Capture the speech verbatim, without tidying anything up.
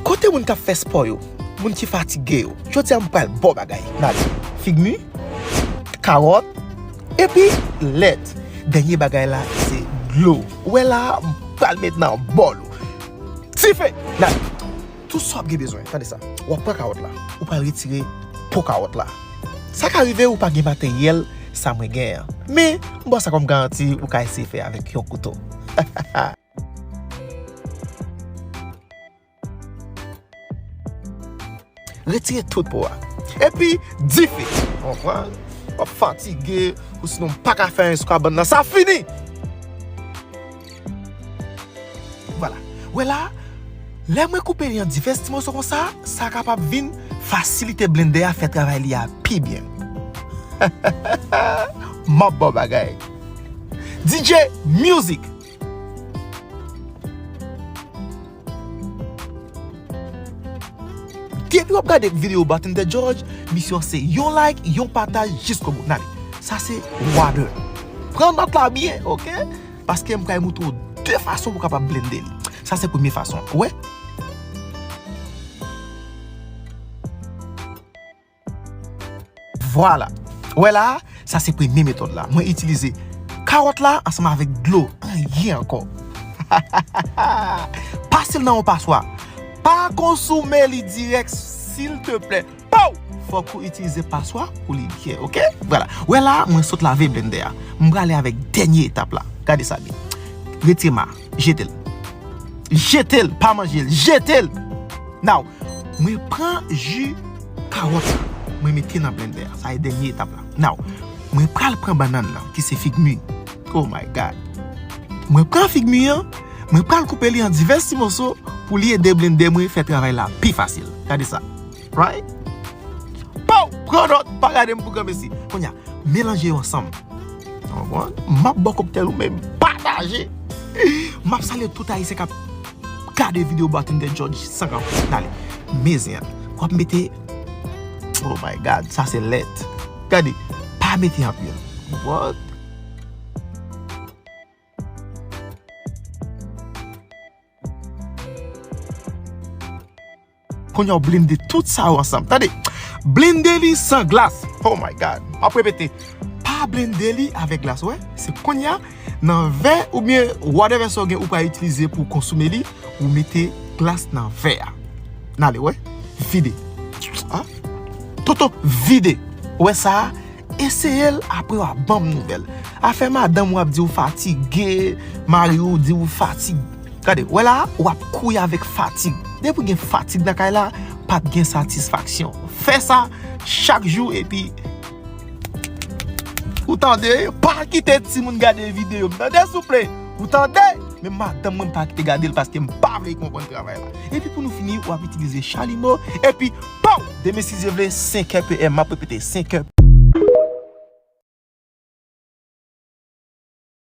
Kote moun k ap fè spò yo, moun ki fatige yo? Jodi a m pral ba w bagay. N ale. Figmi, kawòt, epi lèt. Dènye bagay la, se dlo. Ou wè la, m pral met nan bòl ou. Dife! N ale. Tout sa w ap gen bezwen, tande sa. W ap pran kawòt la. Ou pral retire po kawòt la. Sa ka rive ou pa gen materyèl sa mwen gen an. Men, m ba w sa kòm garanti, ou ka eseye fè avèk yon kouto. Retire tout po a. Epi, dife. Konprann? W ap fatige, ou sinon m pa ka fè anyen sou kabann nan. Sa fini! Vwala. Wè la, lè mwen koupe li an divès ti moso konsa, sa kapab vin fasilite blendè a fè travay li a pi byen. M ap ba w bagay. D J Music. Depi w ap gade videyo Bartender George, misyon se yon like, yon pataj jiskobou. N ale. Sa se water. Pran nòt la byen, oke? Paske m pral montre w de fason pou w kapab blende li. Sa se premye fason. Ou wè? Vwala. Ou wè la, sa se premye metòd la. Mwen itilize kawòt la ansanm avèk dlo. Anyen ankò. Pase l nan yon paswa. Pa konsome li dirèk, silteplè. Pow! Fòk ou itilize paswa pou li byen, oke? Vwala. Ou wè la, mwen sot lave blendè a. M prale avèk dènye etap la. Gade sa byen. Retire ma. Jete l. Jete l. Pa manje l. Jete l. Now, mwen pran ji kawòt la. Mwen mete nan blendè a. Sa e dènye etap la. Now, mwen pral pran bannann nan, ki se figmi. Oh my God. Mwen pran figmi an, mwen pral koupe li an divès ti moso pou li ede blendè mwen fè travay la pi fasil. Gade sa. Right? Pow! Pran nòt, pa gade m pou granmesi. Kounye a, melanje yo ansanm. Konprann? M ap ba w koktèl ou menm pataje. M ap salye tout Ayisyen k ap gade videyo Bartender George san kanpe. N ale. Mezyen an. W ap mete. Oh my God, sa se lèt. Gade, pa mete anpil. What? Kounye a w blende tout sa yo ansanm. Tande, blende li san glas. Oh my God. M ap repete, pa blende li avèk glas, ou wè? Se kounye a, nan vè oubyen whatever sa w gen ou pral itilize pou w konsome li, ou mete glas nan vè a. N ale, wè. Vide. Ah. Toto, vide. Ou wè sa? Eseye l, apre w a ban m nouvèl. Afè madanm w ap di w fatige, mari w di w fatige. Gade, wè la, w ap kouri avèk fatig. Depi w gen fatig nan kay la, p ap gen satisfaksyon. Fè sa chak jou epi ou tande, pa kite timoun gade videyo m, tande souple. Ou tande? Men madanm mwen m pa kite gade l paske m pa vle l konprann travay la. Epi pou nou fini, w ap itilize chalimo, epi pow! Demen si Dye vle, senkè P M, m ap repete, senkè